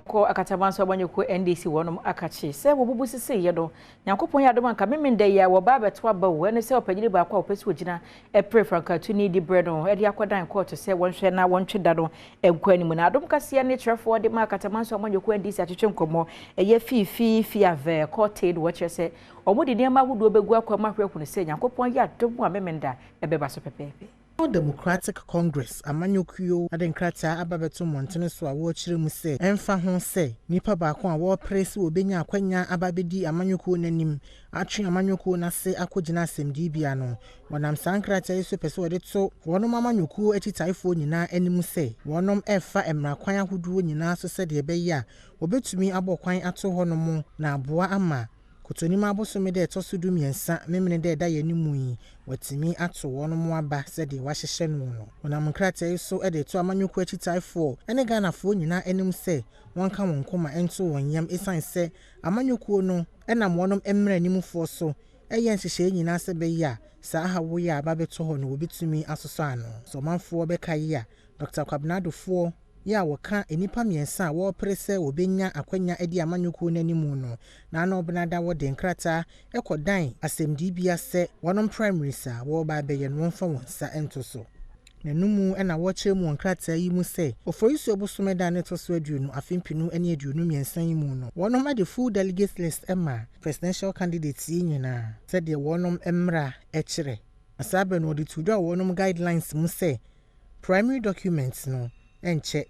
Yɛnkɔ Akatamanso amanyɔkuo NDC wɔnom akakye sɛ wɔbubu seseeɛ no Nyankopɔn yɛ adom anka Memenda yi a wɔba abɛto aba o ɛne sɛ ɔpanyini baako a wɔpɛ sɛ wɔgyina ɛpere frankaatuni di berɛ no ɛde akɔdan kɔɔto sɛ wɔnhwɛ na wɔntwe da no nkɔ anim na adom kaseɛ ne kyerɛfoɔ de ma Akatamanso amanyɔkuo NDC atwetwe nkɔmmɔ ɛyɛ Fiifi Fiave Kɔɔte no wɔkyerɛ sɛ wɔn de nneɛma ahodoɔ bɛgu akwan mu ahwɛ ahunu sɛ Nyankopɔn yɛ adom a Memenda ɛbɛba so pɛpɛɛpɛ. National Democratic Congress amanyɔkuo de nkrataa aba bɛto mmɔntene so a wɔrekyerɛ mu sɛ ɛmfa ho sɛ nipa baako a wɔrepere sɛ wɔbɛnya akwanya aba abɛdi amanyɔkuo no anim atwe amanyɔkuo no ase akɔgyina asɛmdibea no, wɔnam saa nkrataa yi so pɛ sɛ wɔde to wɔnom amanyɔkuo akyitaefoɔ nyinaa anim sɛ wɔnom refa mmara kwan ahodoɔ nyinaa so sɛdeɛ ɛbɛyɛ a wɔbɛtumi abɔ kwan ato hɔnom na aboa ama Kotonim abosome da ɛtɔ so 13 Memene da ɛda yɛn anim yi, wɔatumi ato wɔnom aba sɛdeɛ wɔahyehyɛ noɔ no. Wɔnam nkrataa yi so de reto amanyɔkuo akyitaefoɔ ne Ghanafoɔ nyinaa anim sɛ wɔnka wɔn koma nto wɔn yam ɛsiane sɛ amanyɔkuo no nam wɔnom mmaranimfoɔ so reyɛ nhyehyɛeɛ nyinaa sɛ ɛbɛyɛ a saa haw yi a aba abɛtɔ hɔ no wɔbɛtumi asosɔ ano. Sɛ ɔmanfoɔ bɛkae a, Dɔkta Kwabena Adofoɔ yi a wɔka nnipa mmiɛnsa a wɔrepere sɛ wɔbɛnya akwanya adi amanyɔkuo no anim no, Nana Ɔbenada wɔde nkrataa kɔdan asɛmdibea sɛ wɔnom primaries a wɔreba abɛyɛ no wɔmfa wɔn nsa nto so. Na ɛno mu na wɔkyerɛ mu wɔ nkrataa yi mu sɛ Oforisuo bosome da no ɛtɔ so 20 afe 2023 yi mu no wɔnom de full delegates list maa presidential candidates yi nyinaa sɛdeɛ wɔnom mmra kyerɛ. Na saa berɛ no wɔde too dwa wɔ wɔnom guidelines mu sɛ Primary documents no nkyɛ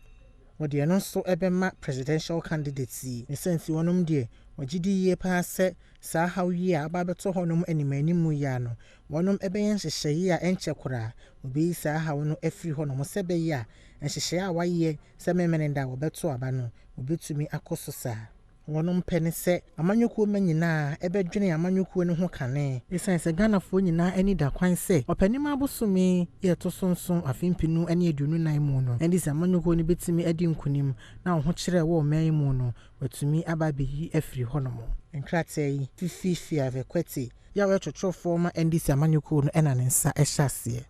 wɔde ɛno nso bɛma presidential candidates yi. Ne saa nti wɔnom deɛ wɔgye di yie paa sɛ saa haw yi a aba abɛtɔ hɔnom animanimu yi ara no wɔnom bɛyɛ nhyehyɛeɛ a ɛnkyɛ koraa wɔbɛyi saa haw no afiri hɔnom sɛ ɛbɛyɛ a nhyehyɛeɛ a wɔayɛ sɛ Memeneda a wɔbɛto aba no wɔbɛtumi akɔ so saa. Wɔnom pɛ ne sɛ amanyɔkuo mma nyinaa bɛdwene amanyɔkuo no ho kane. Esiane sɛ Ghanafoɔ nyinaa ani da kwan sɛ Ɔpɛnim abosome yi a ɛtɔ so nson afe 2024 mu no ɛnde sɛ amanyɔkuo no bɛtumi adi nkunim na ahokyerɛ a ɛwɔ ɔman yi mu no watumi aba abɛyi afiri hɔnom. Nkrataa yi fifi Fiave Kwetey yi a ɔyɛ twerɛtwerɛfoɔ ma NDC amanyɔkuo no na ne nsa hyɛ aseɛ.